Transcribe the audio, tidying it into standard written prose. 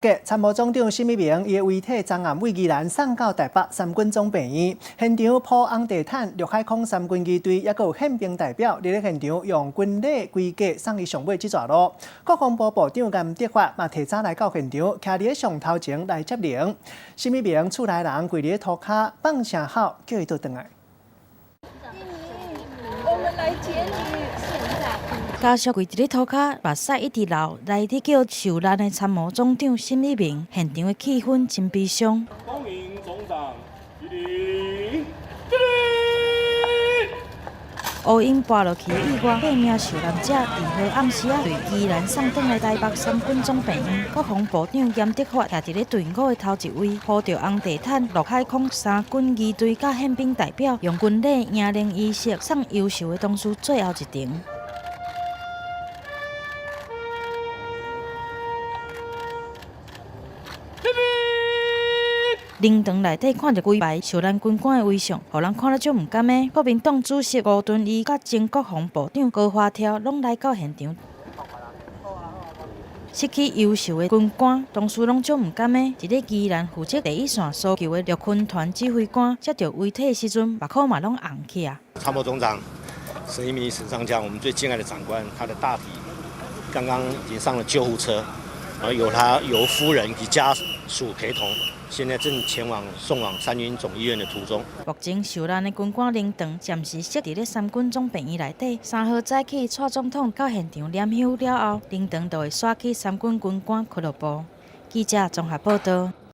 參謀總長沈一鳴伊的遺體昨暗對宜蘭送到台北三軍總病院，現場鋪紅地毯，陸海空三軍儀隊，抑閣有憲兵代表佇咧現場用軍禮規格送伊上尾這逝路。國防部部長顏德發嘛提早來到現場，徛佇咧上頭前來接靈。沈一鳴厝內人跪佇咧塗跤放聲哭，叫伊倒轉來。我們來接你。家屬跪佇咧塗跤，目屎一直流，來去叫受難的參謀總長沈一鳴，現場的氣氛真悲傷。恭迎總長，起立。烏蠅跋落去意外，八名受難者2號暗時仔對宜蘭送轉來台北三軍總病院，國防部長嚴德發徛佇咧隊伍的頭一位，鋪著紅地毯，陸海空三軍儀隊佮憲兵代表用軍禮迎靈儀式送優秀的同事最後一程。靈堂內底看著規排受難軍官的遺像，予人看了足毋甘的。國民黨主席吳敦義佮前國防部長高華超攏來到現場。失去優秀的軍官，同事攏足毋甘的。佇咧宜蘭負責第一線搜救的陸軍團指揮官接著遺體的時陣，目眶嘛攏紅起啊。參謀總長沈一鳴沈上將，我們最敬愛的長官，他的大體剛剛已經上了救護車，然後由他由夫人及家屬陪同。現在正前往送往三軍總醫院的途中。目前受難的軍官靈堂暫時設佇咧三軍總病院內底。3號早起，蔡總統到現場點香了後，靈堂就會徙去三軍軍官俱樂部。記者綜合報道。